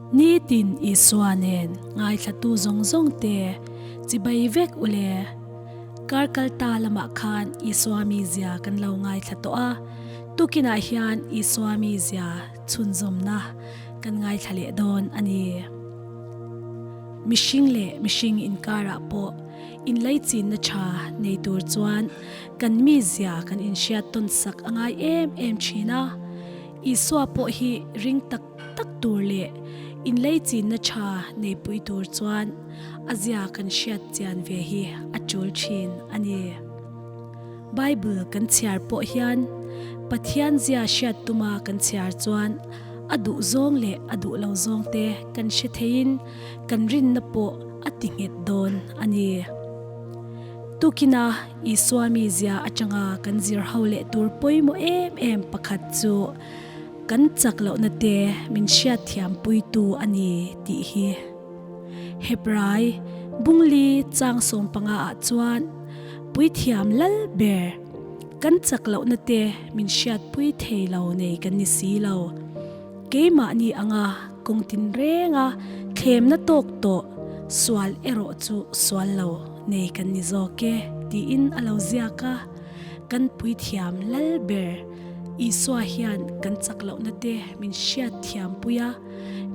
Nitin Isua nen ngaithlatu zawng zawng te chibai vek u le. Kar kal ta lamah khan Isua mizia kan lo ngaithla tawh a, tukinah hian Isua mizia chhunzawmna kan ngaithla leh dawn a ni. Mihring leh mihring inkarah pawh inlaichinna tha nei tur chuan kan mizia kan inhriat tawn sak a ngai em em thin a. Isua pawh hi ring tak tak tur leh inleichinna tha neipui tur chuan a zia kan hriat chian ve hi a tul thin a ni. Bible kan chhiar pawh hian Pathian zia hriat tuma kan chhiar chuan a duh zawng leh a duh lo zawng te kan hre theiin kan rinna pawh a ti nghet dawn a ni. Tukina Isua mizia atanga kan zir ho leh tur pawimawh em em pakhat chu kan chak lohna te min hriat thiampuitu a ni tih hi. Hebrai Bungli chang 15 ah chuan Puithiam lal ber kan chak lohna te min hriatpui thei lo nei kan ni si lo. Keimahni anga kawng tinrenga thlemna tawk tawh sual erawh chu sual lo nei kan ni zawk e tiin a lo ziak a. Kan puithiam lal ber Isua hian kan chak lohna te min hriat thiampui a,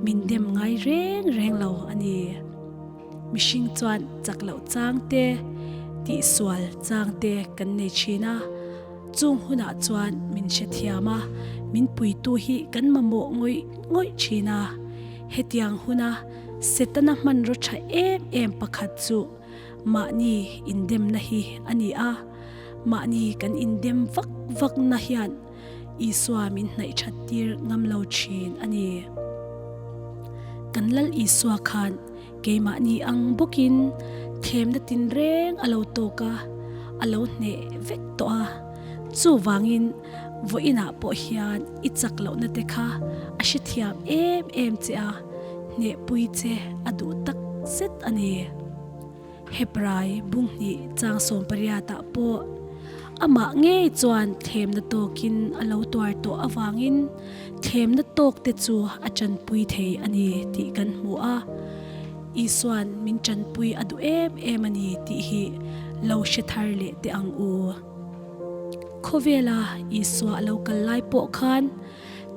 min dem ngai reng reng lo a ni. Mihring chuan chak loh chang te, tihsual chang te kan nei thin a, chung hunah chuan min hrethiam a, min puitu hi kan mamawh ngawih ngawih thin a. Hetiang huna Setana hmanraw tha em em pakhat chu mahni indemna hi a ni a, mahni kan indem vak vakna hian Isua min hnaih that tir ngam lo thin a ni. Kan Lal Isua khan keimahni ang bawkin thlemna tinreng a lo tawk a, a lo hneh vek tawh a. Chuvangin vawiinah pawh hian i chak lohna te kha a hrethiam em em che a, hnehpui che a duh tak zet a ni. Hebrai bunghnih chang 18 ah pawh amah ngei chuan thlemna tawkin a lo tuar tawh avangin thlemna tawk te chu a tanpui thei a ni tih kan hmu a. Isuan min tanpui a duh em em a ni tih hi lo hre thar leh teh ang u. Khawvela Isua a lo kal lai pawh khan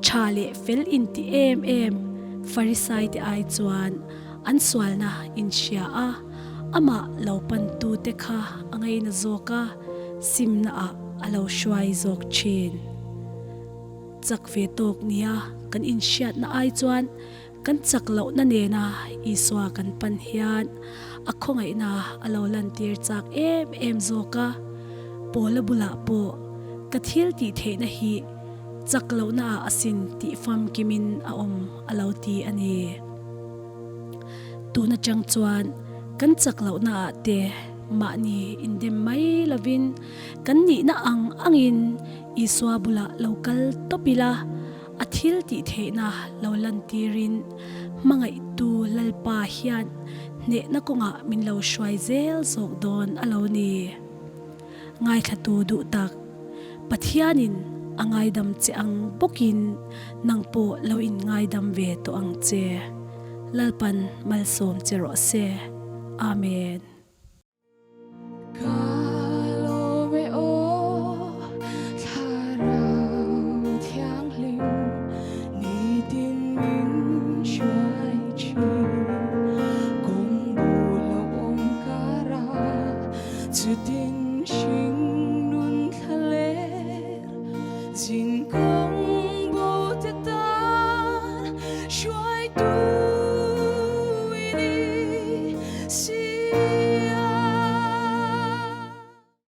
Tha leh fel inti em em Farisai te ai chuan an sualna in hria a, amah lo pantu te kha a ngaina zawk a, simna ah a lo hruai zawk thin. Chak ve tawk nia kan inhriatna ai chuan kan chak lohna nena Isua kan pan hian a khawngaihna a lo lantir chak em em zawk a, Paula bulah pawh ka thil tih theihna hi Chak lohna ah asin tih famkimin a awm a lo ti a ni. Tun atang chuan kan chak lohna ah te mahni indem mai lovin kan nihna ang angin Isua bulah lo kal tawp ila, a thil tih theihna lo lantirin hmangaihtu Lalpa hian hnehna kawngah min lo hruai zel zawk dawn a lo ni. Ngaithlatu duh tak, Pathianin a ngaidam che ang bawkin nang pawh lo in ngaidam ve tawh ang che. Lalpan malsawm che rawh se. Amen. Ka lawm e aw, Thlarau Thianghlim, nitin min hruai thin. Kawng bul a awm kar a, Chutin hring nun thla ler zin kawng.